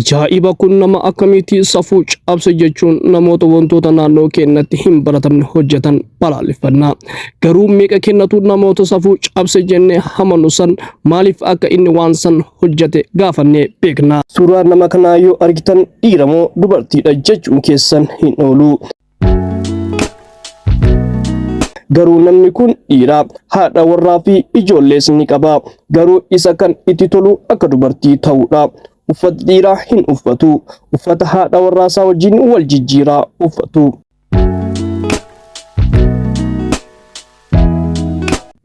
Ajaa'iba kun nama akkamiiti safuu cabse jechuun namoota wantoota naannoo keenyatti hin baratamne hojjetan balaaleffanna. Garuu meeqa kennatu namoota safuu cabse jennee hamannu san maaliif akka inni waan san hojjete gaafannee beekna. Suuraa nama kanaa yoo argitan dhiira moo dubartiidha jechuun keessan hin oolu. Garuu namni kun dhiira, haadha warraa fi ijoollees ni qaba. Garuu isa kan itti tolu akka dubartii ta'uudha. Uffata dhiiraa hin uffatu. Uffata haadha warraasaa wajjin wal jijjiiraa uffatu.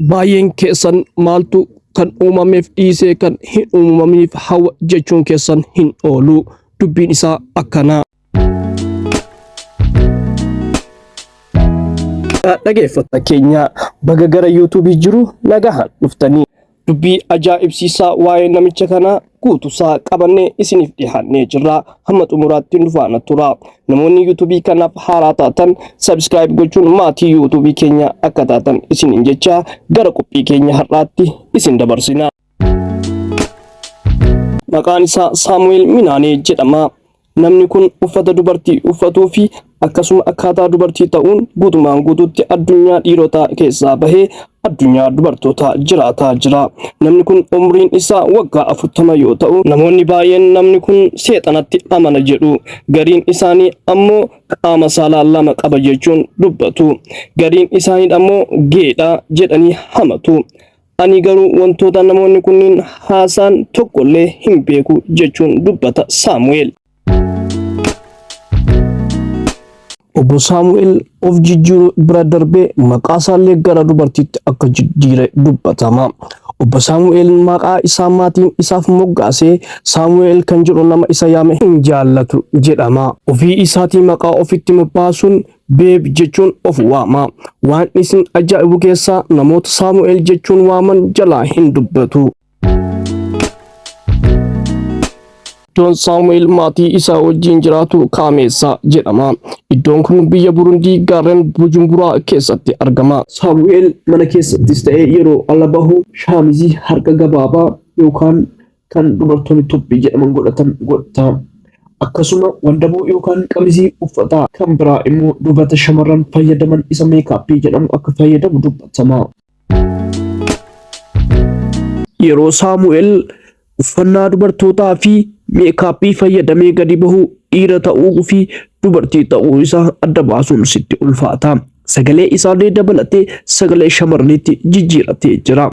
Baay'een keessan maaltu kan uumameef dhiisee kan hin uumaminiif hawa jechuun keessan hin oolu. Dubbiin isaa akkana. Dhageeffattoota keenya baga gara yuutuubii jiru nagahaan dhuftanii dubbii ajaa'ibsiisaa waa'ee namicha kanaa guutusaa qabannee isiniif dhiyaannee jirra. Hamma xumuraatti nu faana tura. Namoonni yuutuubii kanaaf haaraa taatan subscribe gochuun maatii yuutuubii keenya akka taatan isiniin jecha gara qophii keenya har'aatti isin dabarsina. Maqaan isaa Saamu'eel Minaanee jedhama. Namni kun uffata dubartii uffatuu fi akkasuma akkaataa dubartii ta'uun guutumaan guutuutti addunyaa dhiirotaa keessaa bahee addunyaa dubartootaa jiraataa jira. Namni kun umriin isaa waggaa 40 yoo ta'u, namoonni baay'een namni kun seexanatti amana jedhu. Gariin isaanii ammoo qaama saalaa lama qaba jechuun dubbatu. Gariin isaanii ammoo geedha jedhanii hamatu. Ani garuu wantoota namoonni kunniin haasaan tokkollee hin beeku jechuun dubbata Saamu'eel. Obbo Saamu'eel of jijjiiruu bira darbee maqaa isaallee gara dubartiitti akka jijjiire dubbatama. Obbo Saamu'eel maqaa isaa maatiin isaaf moggaase Saamu'eel kan jedhu nama isa yaame hin jaallatu jedhama. Ofii isaatii maqaa ofitti moggaasuun Beeb jechuun of waama. Waan isin ajaa'ibu keessaa namoota Saamu'eel jechuun waaman jalaa hin dubbatu. Iddoon Saamu'eel maatii isaa wajjin jiraatu Kaameessaa jedhama. Iddoon kun biyya Burundii gaarren Bujumburaa keessatti argama. Saamu'eel mana keessattis ta'e yeroo ala bahu shaamizii harka gabaabaa yookaan kan dubartoonni toppii jedhaman godhatan godhata. Akkasuma wandaboo yookaan qamisii uffata. Kan biraa immoo dubata shamarran fayyadaman isa meekaappii jedhamu akka fayyadamu dubbatama. Yeroo Saamu'eel uffannaa dubartootaa fi meekaappii fayyadamee gadi bahu dhiira ta'uu fi dubartii ta'uu isaa adda baasuun sitti ulfaata. Sagalee isaallee dabalatee sagalee shamarraniitti jijjiiratee jira.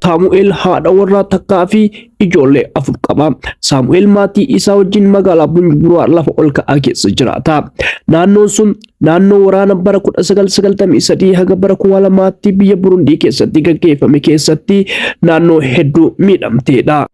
Saamu'eel haadha warraa takkaa fi ijoollee 4 qaba. Saamu'eel maatii isaa wajjin magaalaa Bunjuburaa lafa ol ka'aa keessa jiraata. Naannoon sun naannoo waraana bara 1993 haga bara 2000tti biyya Burundii keessatti gaggeeffame keessatti naannoo hedduu miidhamteedha.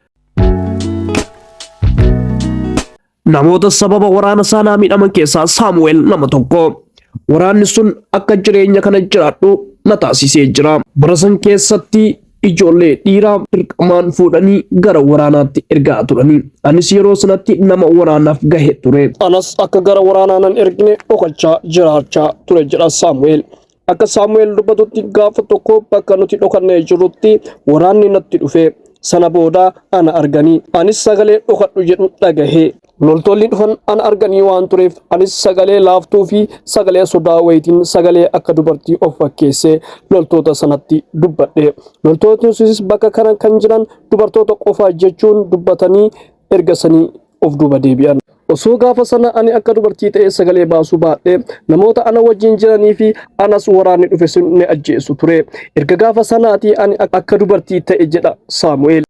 Namoota sababa waraana saanaa miidhaman keessaa Saamu'eel nama tokko. Waraanni sun akka jireenya kana jiraadhu na taasisee jira. Bara san keessatti ijoollee dhiiraa dirqamaan fuudhanii gara waraanaatti ergaa turani. Anis yeroo sanatti nama waraanaaf gahe ture. Anas akka gara waraanaa nan ergine dhokachaa jiraachaa ture jedha Saamu'eel. Akka Saamu'eel dubbatutti gaafa tokko bakka nuti dhokannee jirrutti waraanni natti dhufe. Sana booda ana arganii. Anis sagalee dhokadhu jedhu dhagahe. Loltoonni dhufan ana arganii waan tureef anis sagalee laaftuu fi sagalee sodaa wayitiin sagalee akka dubartii of fakkeessee loltoota sanatti dubbadhe. Loltootni sunis bakka kana kan jiran dubartoota qofa jechuun dubbatanii erga sanii of duuba deebi'an. Osoo gaafa sana ani akka dubartii ta'ee sagalee baasuu baadhee namoota ana wajjin jiranii fi anas waraanni dhufe sun ni ajjeesu ture. Erga gaafa sanaatii ani akka dubartii ta'e jedha Saamu'eel.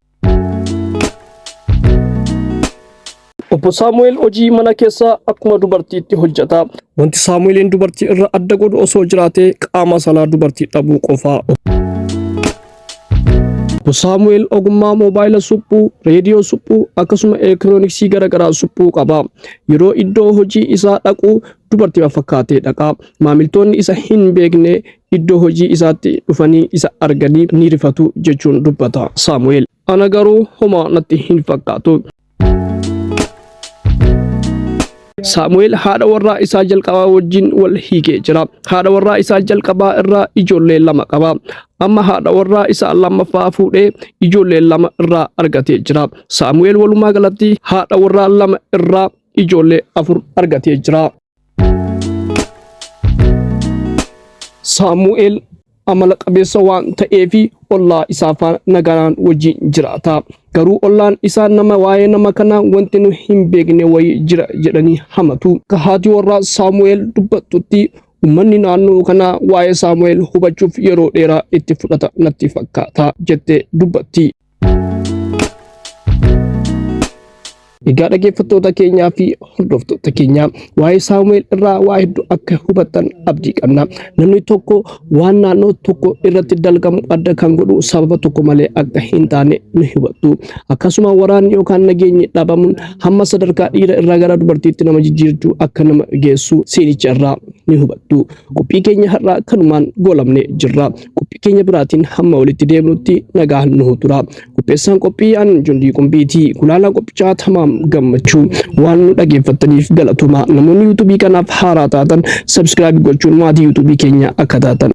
Obbo Saamu'eel hojii mana keessaa akkuma dubartiitti hojjeta. Wanti Saamu'eeliin dubartii irra adda godhu osoo jiraatee qaama saalaa dubartii dhabuu qofa. Obbo Saamu'eel ogummaa moobaayila suphuu, reediyoo suphuu akkasuma elektirooniksii garaagaraa suphuu qaba. Yeroo iddoo hojii isaa dhaqu dubartii fakkaatee dhaqa. Maamiltoonni isa hin beekne iddoo hojii isaatti dhufanii isa arganii ni rifatu jechuun dubbata Saamu'eel. Ana garuu homaa natti hin fakkaatu. Saamu'eel haadha warraa isaa jalqabaa wajjin wal hiikee jira. Haadha warraa isaa jalqabaa irraa ijoollee 2 qaba. Amma haadha warraa isaa lammaffaa fuudhee ijoollee 2 irraa argatee jira. Saamu'eel walumaa galatti haadha warraa 2 irraa ijoollee 4 argatee jira. Saamu'eel amala qabeessa waan ta'eef ollaa isaa faana nagaan wajjin jiraata. Garuu ollaan isaa nama waa'ee nama kanaa wanti nu hin beekne wayii jira jedhanii hamatu. Akka haati warraa Saamu'eel dubbattutti uummanni naannoo kanaa waa'ee Saamu'eel hubachuuf yeroo dheeraa itti fudhata natti fakkaata jettee dubbatti. Egaa dhaggeeffattoota keenyaa fi hordoftoota keenyaa waa'ee Saamu'eel irraa waa hedduu akka hubattan abdii qabna. Namni tokko waan naannoo tokko irratti dalgamu adda kan godhu sababa tokko malee akka hin taane ni hubattu. Akkasuma waraanni yookaan nageenyi dhabamuun hamma sadarkaa dhiira irraa gara dubartiitti nama jijjiirtuu akka nama geessu seenicha irraa ni hubattu. Qophii keenya har'aa kanumaan goolabnee jirra. Qophii keenya biraatiin hamma walitti deemnutti nagaan nuhu tura. Qopheessaan qophii an Jundii Qumbiiti. Gulaalaa qophichaa Tamaam Gammachuu. Waan nu dhageeffattaniif galatoomaa. Namoonni yuutuubii kanaaf haaraa taatan subscribe gochuun maatii yuutuubii keenya akka taatan.